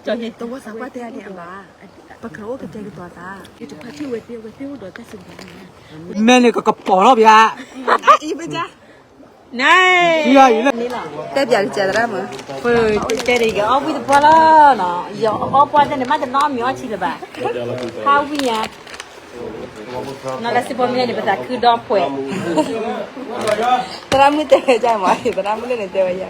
သဝီသးပှၢ်တဲအန့ၣ်အဘၣ်, ပကြၢးအိၣ်ကတဲာ်ကတီၤသး, ယတခွါထံၣ်ဝဲသ့ဝဲသ့ၣ်အိၣ်ဒီးတၢ်စံးဘၣ်, မဲန့ၣ်ကကပီၤလီၤဗျာ, အအံၤပက တဲပၠးတကဲသရၣ်မုၣ်, တဲတဂ့ၤ အီၣ်ဝံၣ်တပှၢ်လီၤနီၤ, ယအီၣ်ပှၢ်တဲန့ၣ် မ့ၢ်တနီၤအီၣ်မ့ၤအီထံလၢၤဘၣ်, ဟးဝံၣ်ညါ, နီၤလၢစံးပီမ့ၢ်န့ၣ် ပသးခုဒီဖှဲး, သရၣ်မုၣ်တဲဝဲယၤမး, သရၣ်မုၣ်လၢန့ၣ်တဲဝဲယၤ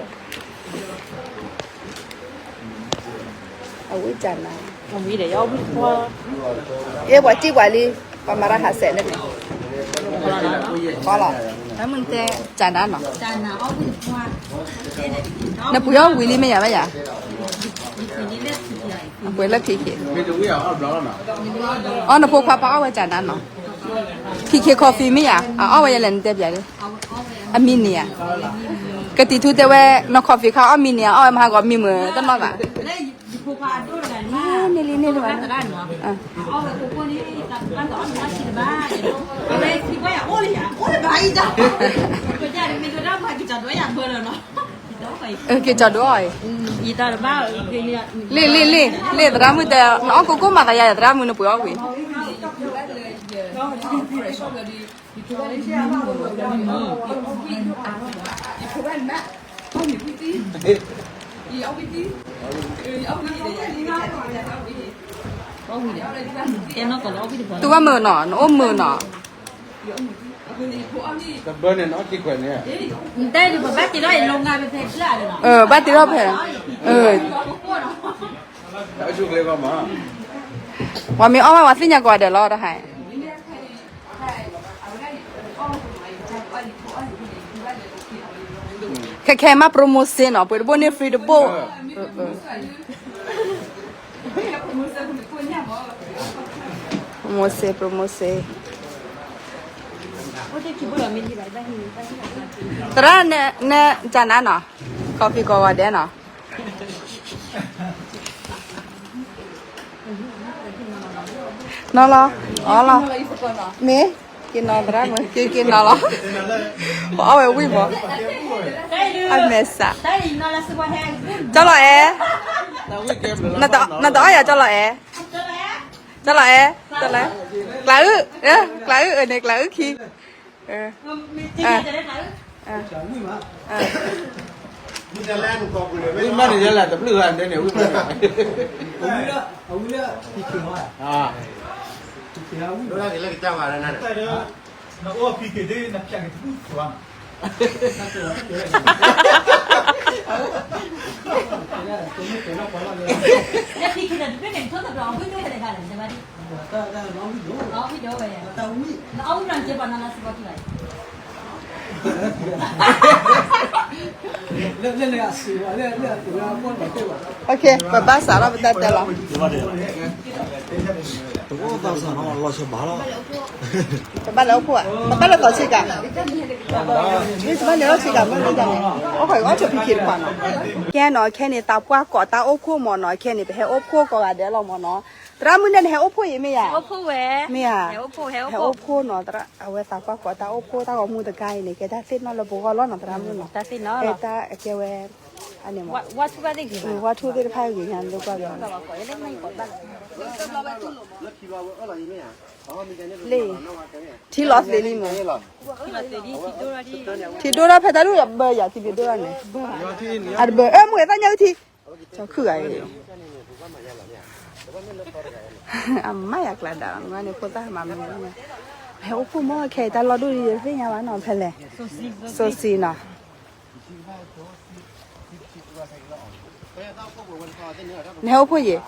အဝံၣ်ကနၤ, အဝံၣ်ဒီးယအီၣ်ဝံၣ်တပှၢ်, ယဲပှၤစံၣ်ပှၤလံ, ပှၤမၤတၢ်ဟးစဲးလၢန့ၣ်, ကီလီၤ, သရၣ်မုၣ်တဲကနၤနီၤ, နပှ့ၤအီၣ်ဝံၤလံမ့ၢ်ယၤဘၣ်ယၤ, ပှ့ၤလၢ P K, အီၣ်နဖိခွါပၢ်အီၣ်ဝဲကနၤနီၤ, P K coffee မ့ၢ်ယၤ, အအီၣ်ဝဲယဲလဲၣ်နတဲပၠးလံ, အမံၤန့ၣ်ဧါ, ကတံၤထူတဲဝဲ နီၢ် coffee ခါအီၣ်မံၤန့ၣ် အအီၣ်ဝဲမဟါဂီၤမံၤမုာ်တနီၣ်ဘၣ်, န့ၣ်လံန့ၣ်လံ, က့ၤကၠီဒိၣ်အီၤအံၤ, လ့ၣ်လ့ၣ်လ့ၣ် လ့ၣ်သရၣ်မုၣ်တဲ နအီၣ်ကိၢ်ကိၢ်မၤသးယၤ သရၣ်မုၣ်နပှ့ၤအီၣ်ဝံၤ, တုၤဘၣ်မုာ်နီၤ နအိၣ်မုာ်နီၤ, ဘၣ်တ့ထီၣ်ဖဲ, ပှၤမ့ၢ်အီၣ်ဘၣ်ပှၤသ့ၣ်ညါကိးဂၤဒဲးလီၤ တဟါ, ခဲခဲမး promotion နီၤ ပှ့ၤတဘိန့ၣ် free တဘိ, promotion promotion, သရၣ်န့ၣ် ကနၤနီၤ coffee ကိးဂၤဒဲးနီၤ နီၤလီၤ, အီလီၤ, မ့ၢ်, က့ၤနီၤသရၣ်မုၣ် က့ၤက့ၤနီၤလီၤ, ပအီၣ်ဝဲဝံၣ်မး, အမဲာ်စး, ကၠီလီၤအဲၣ်, နတအီၣ်ယၤကၠီလီၤအဲၣ်, ကၠီလီၤအဲၣ်, ကၠီလီၤအဲၣ်, ကျးအုၣ်, ကျးအုၣ်အန့ၣ် ကျးအုၣ်ခံ ဝံၣ်မးန့ၣ် ယဲလဲၣ် တဘျုးဂၤဒဲးန့ၣ် ဝံၣ်မးန့ၣ်, အဝံၣ်လၢ PK ဟီ, နအိၣ် PK ဒ်နဖျါက့ၤတဘူၣ်သွါနီၤ, န PK ဒီးတဘျုးန့ၣ် နထိသဘျီ အဝံၣ်ဒိၣ်ဖဲလဲၣ်ဂၤလဲၣ် တဲဘၣ်ဒ် အဝံၣ်ဒိၣ်ဝဲ, နအီၣ်ဝံၣ်နီၢ်ကဲပှၤနီၢ်လါစ့ၢ်ကီးခံဂၤအံၤ, ပဘၣ်စးထီၣ်ပတၢ်တဲလီၤ, တဘၣ်သးနီၤလီၤဆဲးဘၣ်လီၤ, ပဘၣ်လဲၤအိၣ်ဖှိၣ်ဧါ, ပဘၣ်လဲၤသီဆ့ကၤ, တဘၣ်လဲၤထီၣ်ဆ့ကၤမ့ၢ်န့ၣ်, အိၣ်ခိးအီၣ်ဆိးဖံးခံတပှၢ်နီၤ, ခဲနီၤ ခဲန့ၣ် သးပှၢ်ကိးတၢ်အိၣ်ဖှိၣ်မ့ၢ်နီၤ, ခဲန့ၣ် ပဟဲအိၣ်ဖှိၣ်ကိးဂၤဒဲးလီၤမ့ၢ်နီၤ, သရၣ်မုၣ်န့ၣ် နဟဲအိၣ်ဖှိၣ်အံၤမ့ၢ်ဧါ, မ့ၢ်ဧါ, ဟဲအိၣ်ဖှိၣ်နီၤ, အဝဲသးပှၢ်ကိးတၢ်အိၣ်ဖှိၣ်တၢ်ဂီၤမူတခါအံၤန့ၣ် ကဲတၢ်သ့ၣ်နီၣ်လၢပဂီၢ်လီၤနီၤ သရၣ်မုၣ်နီၤ, တၢ်သ့ၣ်နီၣ်လီၤ, တၢ်အကဲဝဲ, အန့ၣ်မ့ၢ်, ဝၣ်ထူၣ်သ့ၣ်တဖၣ်ဂ့ၤညါလၢပှၤကညီ, လ့ၣ်, ထံလီၤသ့လံမ့ၢ်, ထံဒိၣ်ထီၣ်ဖဲတၢ်လူၢ်ဘၢယၤထံမ့ၢ်ဒိၣ်ထီၣ်န့ၣ်, အတဘၢ အၢ မ့ၢ်ဝဲတၢ်ညၣ်အုၣ်ထံ, ကၠီခုၣ်ဂၤအံၤ, အမါယၤကျါဒၣ် နကွၢ်န့ၣ်ဖိသၣ်မၤမ့ၢ်, ဟဲအိၣ်ဖှိၣ်မ့ၢ်ခဲအံၤတၢ်လီၢ်ဒိၣ်ဒံးယသ့ၣ်ညါဘၣ်နီၤ ဖဲလဲၣ်, စိၤစံနီၤ, နဟဲအိၣ်ဖှိၣ်ယဲၢ်,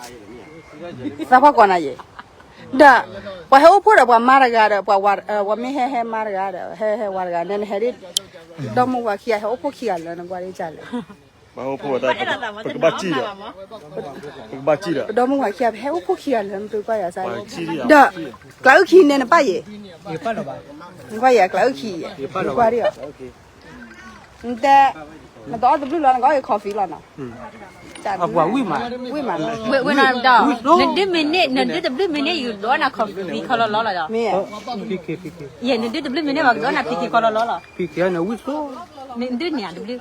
သးပှၢ်ကိးနၤယဲၢ်, ဒီး, ပှၤဟဲအိၣ်ဖှိၣ်ဒီးပှၤမါတဂၤဒီး ပှၤမ့ၢ်ဟဲဟဲမါတဂၤဒီး ဟဲဟဲဝၤတဂၤန့ၣ် နဟဲဒ်, ဒီမါဝၤခံဂၤဟဲအိၣ်ဖှိၣ်ခံဂၤလၢနကွၢ်ဒ်လဲၣ် ပကဘၣ်စံၣ်ဒီး, ပကဘၣ်စံၣ်ဒီး, ပဒီမါဝၤခံဂၤ ပဟဲအိၣ်ဖှိၣ်ခံဂၤလၢနသုကွၢ်ယၤစ့ၢ်, ဒီး, ကျးအုၣ်ခံန့ၣ်နပၢ်ယဲၢ်, နကွၢ်ယၤကျးအုၣ်ခံယဲၢ်, နကွၢ်ဒ်အီၤ, နတဲ, နတအီၣ်တဘျုးလီၤ နကအီၣ်ယ coffee လီၤနီၤ, ဝံၣ်မး, ဝံၣ်မး, နဒုးမ့ၢ်န့ၢ် နဒုးတဘျုးမ့ၢ်န့ၢ် ယဒိးနၤ coffee ခီလီၤလီၤလီၤဒီး, ယဲၢ် နဒုးတဘျုးမ့ၢ်န့ၢ် ပှၤကဒိးနၤ PK ခီလီၤလီၤလီၤ, နဒုးန့ၣ်တဘျုး,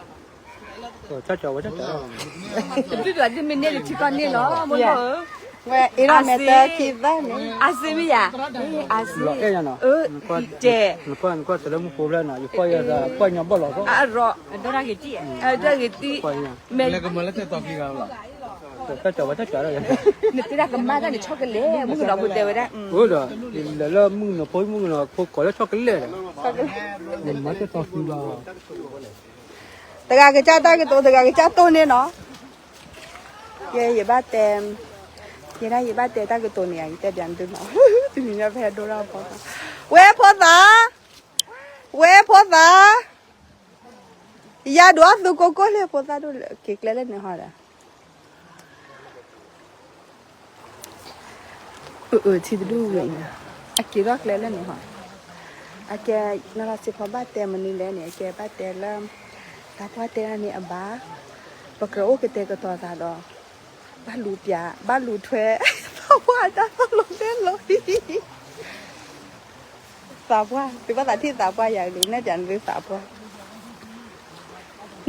တဘျုးဒိၣ်ဒ်မ့ၢ်န့ၣ်ထံကီၢ်န့ၣ်လီၤ မိၢ်နီၢ်ဧၢ, ဝဲအ့ၣ်ဒီးမဲာ်တၢခံသၣ်န့ၣ်, အစ့မ့ၢ်ယၤ, အစ့, တဲ, နကွၢ်တလၢမူဖိဖျၢၣ်နီၤ ယကွၢ်ယကွၢ်ညီဘီၣ်လီၤ, အရီ, အဒိၣ်ဂ့ၤတံၢ်, အဒိၣ်ဂ့ၤတံၢ်, မဲာ် နတဲဒၣ်ကမၣ်တၢ်န့ၣ် ဆီကလဲၣ် မုၣ်ကနီၤဖိတဲဝဲဒၣ်, အိၣ်ဒီး, လၢမုၣ်ကနီၤဖိ မုၣ်ကနီၤဖိကိးလၢဆီကလဲၣ်ဒီး, မၤတၢ်တီၤဃံလီၤ, တဂၤကစၢ်တၢ်ကတိၤ တဂၤကစၢ်တိၢ်န့ၣ်နီၤ, ယဲယဘၣ်တဲ, ယဲဒၣ်ယဘၣ်တဲတၢ်ကတိၤန့ၣ် ယတဲပျးသုနီၤ, တနံၤညါဖဲဒိၣ်ထီၣ်ဖိသၣ်, ဝဲဖိသၣ်, ဝဲဖိသၣ်, ယၤဒိးအီၣ်သုကိၢ်ကိၢ်လၢဖိသၣ်ဒိၣ်လၢက့ၤကျဲလၢန့ၣ်ဟီဒီး အၢ ထံတဒူၣ်ဝဲအံၤ, အက့ၤထီၣ်ကျဲလၢန့ၣ်ဟီ, အကဲ, နလီၤစ့ဖီဘၣ်တဲမနုၤလဲၣ်န့ၣ် အကဲဘၣ်တဲလၢ, သးပှၢ်တဲဒၣ်န့ၣ်အဘၣ်, ပကြၢးအိၣ်ကတဲာ်ကတီၤသးဒီး, ဘၣ်လူၤပျး ဘၣ်လူၤထွဲ, သးပှၢ်တၢ်သီၣ်လီၤတဲလီၤ သးပှၢ်, သုဘၣ်သးထံၣ်သးပှၢ်ယၤကလုာ် နဲၣ်ပျးနသုသးပှၢ်,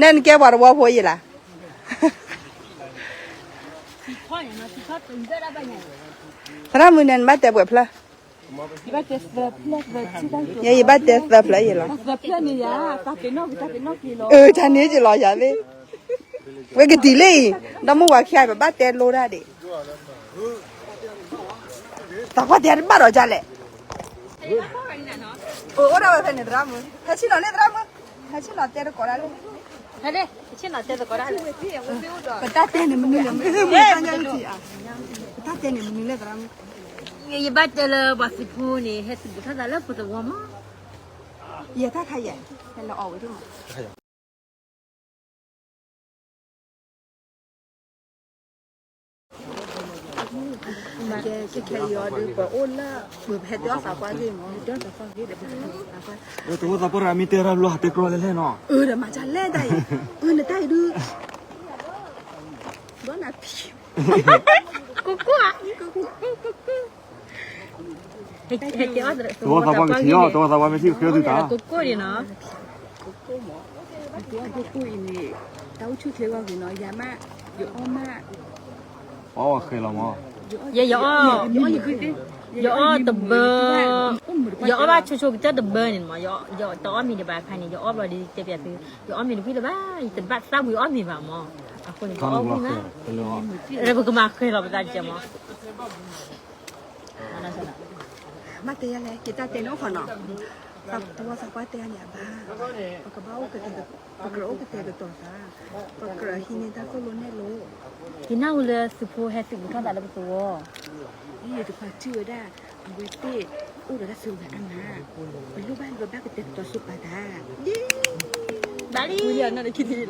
နဲၣ်နကဲပှၤတဝီဖိယံၤလၢ်, သရၣ်မုၣ်န့ၣ် နဘၣ်တဲပှဲၤဖျၢၣ်, ယဲယဘၣ်တဲသၢဖျၢၣ်ယံၤလီၤ, အၢ တၢ်န့ၣ်ယံၤလီၤယၤသ့, ဝဲကတံၤလၢအံၤ, ဒီမုၢ်ဝၤခံဂၤ ပဘၣ်တဲလိတၢ်ဒံး သးပှၢ်တဲတဘၣ်ဒီးဒ်လဲၣ်, အိၣ်ဒၣ်ဝဲဖဲန့ၣ်သရၣ်မုၣ်, ဟဲဆ့ၣ်နီၤန့ၣ်သရၣ်မုၣ်, ဟဲဆ့ၣ်နီၤတဲတကိးဒၣ်လၢ, ဟဲဆ့ၣ်နီၤတဲတကိးဒၣ်လၢ, ပတၢ်တဲန့ၣ်မနုၤလဲၣ်, ပတၢ်တဲန့ၣ်မနုၤလဲၣ်သရၣ်မုၣ်, ယဘၣ်တဲလၢပှၤသုးဖိန့ၣ် ဟဲသုးဘူးထီၣ်သးလၢပသဝီမး, ယဲတၢ်ခါယဲ, ဟဲလၢအီၣ်ဝဲဒၣ်မး ကဲ ခဲခဲအံၤအီၤဒုး ပအိၣ်လၢ ပဟဲတဲအီၣ်သးပှၢ်ဂ့ၢ်မး, တအိၣ်သးပှၢ်ရၤမ့ၢ်တဲရၤဘျီ ဟးတဲကျီလဲၣ်လဲၣ်နီၤ, အၢ ဒီးမၤတၢ်လဲၣ်တၢ်အံၤ, အၢ နတၢ်အံၤဒုး, ဘီနၤဖံ, ကိၢ်ကိၢ်ဧါ, ဟဲတဲအီၣ်သးပှၢ်ကထံၣ်အီၤ, သဝီသးပှၢ်မ့ၢ်ထံၣ်ဃ့သုတၢ်, ကိၢ်ကိၢ်န့ၣ်နီၤ, ကိၢ်ကိၢ်မး, ဟဲတဲအီၣ်ကိၢ်ကိၢ်အံၤန့ၣ်, တၢ်အိၣ်ဆူၣ်ချ့ဂီၢ်ဂ့ၤနီၤ, ယၤမး, ယအီၣ်မး ပှၤအီၣ်ဃဲလီၤမး, ယဲယအီၣ်, ယအီၣ်တဘၢ, ယအီၣ်ဘၣ်ဆိဆိကတၢၢ်တဘၢန့ၣ်မး, ယတအီၣ်မ့ၤဒံးဘၣ်အခါန့ၣ် ယအီၣ်ဘျီဒ်တဲပျးသု, ယအီၣ်မ့ၤတဝံၣ်လၢၤဘၣ်, ယတဘၣ်သၣ်ဝံၤအီၣ်မ့ၤဘၣ်မး, အဃိန့ၣ် ယအီၣ်ဝံၣ်မး, ပကမၤဃဲလီၤပသးတကဲမး, ဘၣ်တဲယၤလဲၣ် ယတၢ်တဲန့ၣ်အိၣ်ခိးနီၤ, သဝီသးပှၢ်တဲန့ၣ်အဘၣ်, ပကဘၣ်အိၣ်ကတဲာ်, ပကြၢးအိၣ်ကတဲာ်ကတီၤသး, ပကြၢးဟံးန့ၢ်တၢ်သိၣ်လိနဲၣ်လိ, ယနၢ်ဟူလၢသုးဖိဟဲသုးဘူးထီၣ်သးလၢပသဝီ, ယတပာ်စုၣ်ဝဲဒၣ်, အဝဲသ့ၣ်အိၣ်ဒီးတၢ်စုကဝဲၤအါမး, ပလိၣ်ဘၣ်လၢပဘၣ်ကတဲာ်ကတီၤဆိပာ်တၢ်, ဘၣ်လံ, ယတၢ်သၢထံၣ်ယဲၢ်လီၤ,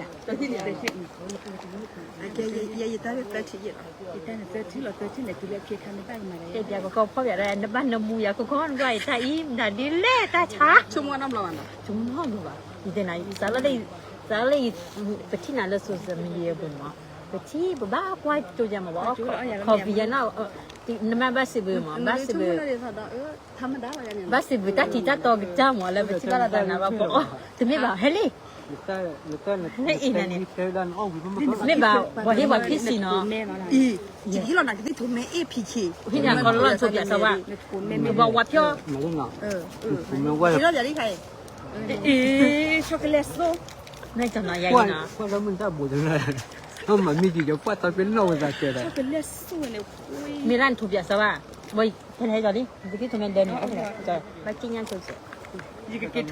ယတၢ်န့ၣ်သၢထံၣ်လီၤ သၢထံၣ်န့ၣ် တုၤလၢခံခါနဘၣ်ကမၤဒ်, တဲပျးကီကီဖီၣ်ပျးဒၣ် နဘၣ်နမူယၤကီကီနကွၢ်ယတၢ်အံၤ မတၤဒ်လဲၣ်တၢ်ဆါ, ဆိကမိၣ်နီတဘျီဘၣ်နီၤ, ဆိကမိၣ်နီတဘျီဘၣ်, ယတဲနၤ, သးလၢ, သးလၢ, ပထံၣ်နၤလၢ social media ပူၤမး, ပထံၣ်ပဘၣ်ကွၢ်ကၠိယၤမး ဘၣ်အီၣ်, ခီပယၤန, နမ့ၢ်ဘၣ်စံးဘျုးမး ဘၣ်စံးဘျုး, ဘၣ်စံးဘျုးတၢ်ထံးတၢ်တီကတၢၢ်မး လၢပထံၣ်ဘၣ်လီၤသးနၤဘၣ်ပအီၣ်, တမ့ၢ်ဘၣ် ဟဲလံ, ဟဲအံၤနၤန့ၣ်, မ့ၢ်ဘၣ် ပှၤဟ့ၣ်ပှၤဖံးဆံးနီၤ, ဟ့ၣ်နၤကသံၣ်ထူမဲအ့ၣ်ဖံးဆံး, ဟ့ၣ်နၤကီလီၢ်ထိးပၠးစီဝါ, ပှၤဝါဖျီ, အ့ၣ် chocolate sauce, နတနီၤယၤအံၤနီၤ, မ့ၢ်လၢနထိးပၠးစီဝါ, ဖဲလဲၣ်လီၤလံ, နကသံၣ်ထူမဲဒၢန့ၣ်, ဘၣ်က့ညါဆိ အံၤနီၤ ကသ့ၣ်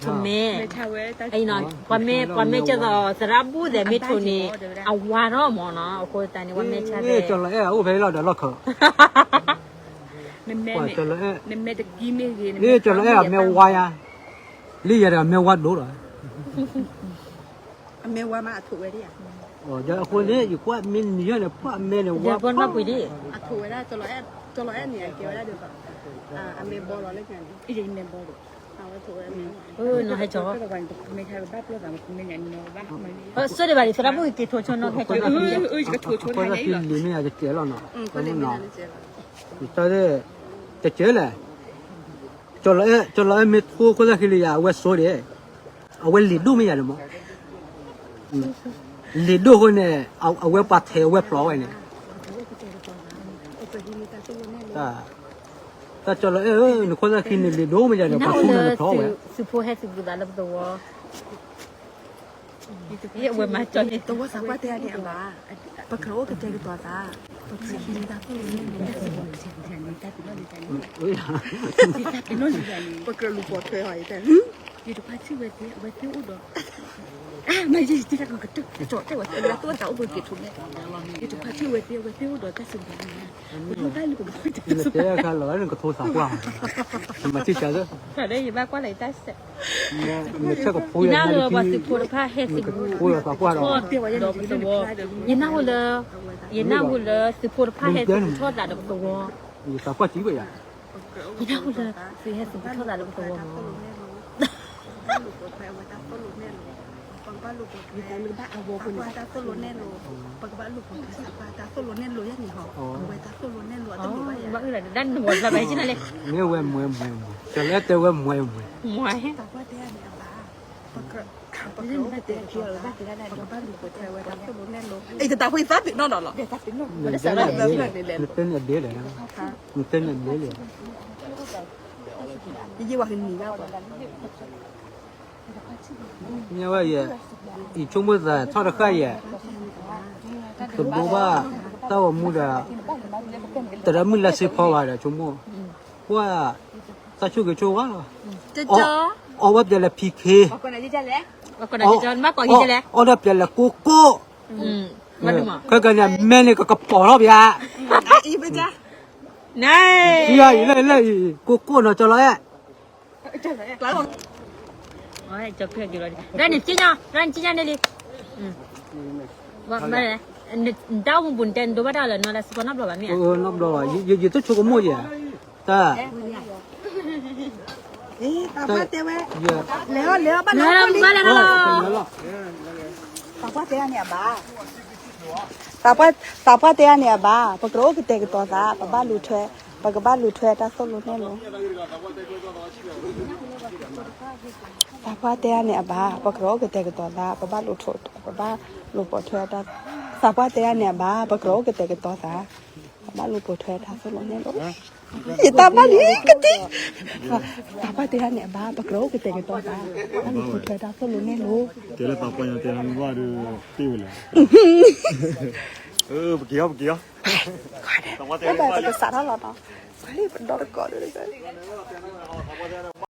ထူမဲ, အံၤနီၤ ပှၤမ့ၢ်, ပှၤမ့ၢ်ကဲသိးသရၣ်ဘူၣ်သဲးမ့ၢ်ထူန့ၣ် အဝါထီၣ်မးနီၤ, အဃိသတးန့ၣ် ပှၤမ့ၢ်ဆါသဲး, ကၠီၤလီၤအဲၣ်အိၣ်ဖဲလီၤဒီးလီၢ်ခၢၣ်, ကၠီၤလီၤအဲၣ်, ကၠီၤလီၤအဲၣ်အမဲဝါယါ, လၢယၤဒီးအမဲဝါဒိၣ်လီၤ, အမဲဝါမးအထိးဝဲဒၣ်ယၤ, အဃိန့ၣ် ယကွၢ်မ့ၢ်နံၤယီၤန့ၣ် ပှၤအမဲန့ၣ်ဝါဖီၣ်, အထိးဝဲဒၣ်, ကၠီၤလီၤအဲၣ်န့ၣ် အကဲဝဲဒၣ်ဒီး, အမဲဘီလီၤလၢညါန့ၣ်, အမဲဘီလီၤ, အဝဲထိးဝဲအမဲ, နီၤဟဲကၠီၤ, ဆိဒံးဘၣ်ဒံး သရၣ်ဘူၣ်က့ၤထိးဆိနီၤ ဟဲကၠီၤနီၤ, လံၤမ့ၢ်ယၤတကဲလီၤနီၤ, တကဲလဲၣ်, ကၠီၤလီၤအဲၣ်မ့ၢ်ထိခိၣ်သၣ်ခံလံယၤ အဝဲစိဒံး, အဝဲလံၤဒိၣ်မ့ၢ်ယၤန့ၣ်မး, လံာ်ဒိၣ်အဃိန့ၣ် အဝဲပှၤထဲးအဝဲဖျိးဝဲန့ၣ်, တၢ်ကၠီလီၤအဲၣ်ဧၢ, နခိၣ်သၣ်ခံန့ၣ်လံာ်ဒိၣ်မ့ၢ်ယၤန့ၣ် ပှၤထူန့ၣ်ဖျိးဝဲ, သုးဖိဟဲသုးဘူးသးလၢပသဝီ, အဝဲမၤကၠီန့ၣ် သဝီသးပှၢ်တဲန့ၣ်အဘၣ်, ပကြၢးအိၣ်ကတဲာ်ကတီၤသး, ပကြၢးဟံးန့ၢ်တၢ်သိၣ်လိနဲၣ်လိ, ပကြၢးလူၤပိာ်ထွဲအီၤ, ယတခွါထံၣ်ဝဲသ့ အဝဲသ့ၣ်အိၣ်ဒီး မ့ၢ်ယတကကတၢၢ်ကတီၢ်တဲဝဲသ့ၣ်လၢသိၣ်တၢ်အိၣ်ဘှံးက့ၤထူန့ၣ်, ယတခွါထံၣ်ဝဲသ့ အဝဲသ့ၣ်အိၣ်ဒီးတၢ်စံးဘၣ်, ပထူၣ်ဘၣ်လၢပကတဲဆူဘၣ်, နမၤထံၣ်စၢ်, ယဘၣ်ကွၢ်လၢယတၢ်စဲး, ယနၢ်ဟူလၢပှၤသုးဖိတဖၣ်ဟဲသုးဘူးထီၣ်ဒီးပသဝီ, ယနၢ်ဟူလၢ, ယနၢ်ဟူလၢသုးဖိတဖၣ်ဟဲသုးဘူးထီၣ်သးဒီးပသဝီ ယနၢ်ဟူလၢသုးဟဲသုးဘူးထီၣ်သးဒီးပသဝီမး, ပကဘၣ်အဝဲပကဘၣ်တၢ်သိၣ်လိနဲၣ်လိ, ပကဘၣ်လိာ်ပိာ်ထွဲသးပှၢ်တၢ်သိၣ်လိနဲၣ်လိယဲန့ၣ်ဟီ, အဝဲတၢ်သိၣ်လိနဲၣ်လိအတလိၣ်ဘၣ်ယၤ, ဘၣ်အုၣ်လီၤဒၣ်နဝဲဘျီဘၣ်ဟဲကနၤလံ, မ့ၢ်ဝဲမွဲမွဲမွဲ, ကလဲၤတဲဝဲမွဲမွဲ, မွဲ, ပကဘၣ်လိာ်ပိာ်ထွဲဝဲတၢ်သိၣ်လိနဲၣ်လိ, အံၤတတၢ်ဖိသးပ့ၤနီၣ်ဒီးလီၤ, နတဲန့ၣ်ဒ်လဲၣ်, နတဲန့ၣ်ဒ်လဲၣ်, ယယဝၤကနံၤဘၣ်ပှၤ မ့ၢ်ဝဲယဲ, ယဆိကမိၣ်သးထီၣ်တဃၣ်ယဲ, တဒိဘၣ်တၢ်ဂီၤမူဒီး, တရၢမုၢ်လၢစ့ဖီဘၣ်ဒီးဆိကမိၣ်, ကွၢ်, တၢ်ဆိၣ်ဂ့ၤဆိၣ်ဝါလီၤ, အီၣ်ဝဲပျဲလဲၤ ဖံခ့, အီၣ်ဒီးပျဲလဲၤကိၢ်ကိၢ်, ခဲကနံၣ်အမဲန့ၣ်ကကပီၤထီၣ်ပျဲ, အံၤ, လၢအံၤ, ကိၢ်ကိၢ်နီၤကၠီလီၤအဲၣ် ဒၣ်န့ၣ်ကၠီညါ, ဒၣ်န့ၣ်ကၠီညါန့ၣ်လံ, နတၢ်အိၣ်မူပူၤနတဲနဒိဘၣ်တၢ်လၢနီၤလၢစ့ၢ်ကီးနီတဘျီဘၣ်မ့ၢ်ဧါ, နီတဘျီဘၣ်, ယတဆိကမိၣ်ယဲ, တၢ်, သးပှၢ်တဲဝဲ, လဲၤအီၤလဲၤအီၤဘၣ်လဲၤအီၤလံ, သးပှၢ်တဲယၤန့ၣ်အဘၣ်, သးပှၢ်တဲယၤန့ၣ်အဘၣ်, ပကြၢးအိၣ်ကတဲာ်ကတီၤသး, ပဘၣ်လူၤထွဲ, ပကဘၣ်လူၤထွဲတၢ်သိၣ်လိနဲၣ်လိ သးပှၢ်တဲယၤန့ၣ်အဘၣ်, ပကြၢးအိၣ်ကတဲာ်ကတီၤသး, ပဘၣ်လိာ်, ပဘၣ်လိာ်ပိာ်ထွဲတၢ်, သးပှၢ်တဲယၤန့ၣ်အဘၣ်, ပကြၢးအိၣ်ကတဲာ်ကတီၤသး, ပဘၣ်လိာ်ပိာ်ထွဲတၢ်သိၣ်လိနဲၣ်လိ, ယတၢ်ဘၣ်လံကတံၢ်, သးပှၢ်တဲယၤန့ၣ်အဘၣ်, ပကြၢးအိၣ်ကတဲာ်ကတီၤသး, ပဘၣ်လိာ်ပိာ်ထွဲတၢ်သိၣ်လိနဲၣ်လိ, တဲလၢသးပှၢ်ညါတဲလၢမ့ၢ်ဘၣ်ဒီး, တ့ၢ်ဝဲလဲၣ်, ပက့ၤအီၤ ပက့ၤအီၤ, ပကစးထီၣ်လီၤနီၤ, ပှၤလံပဒီတကိးဒီး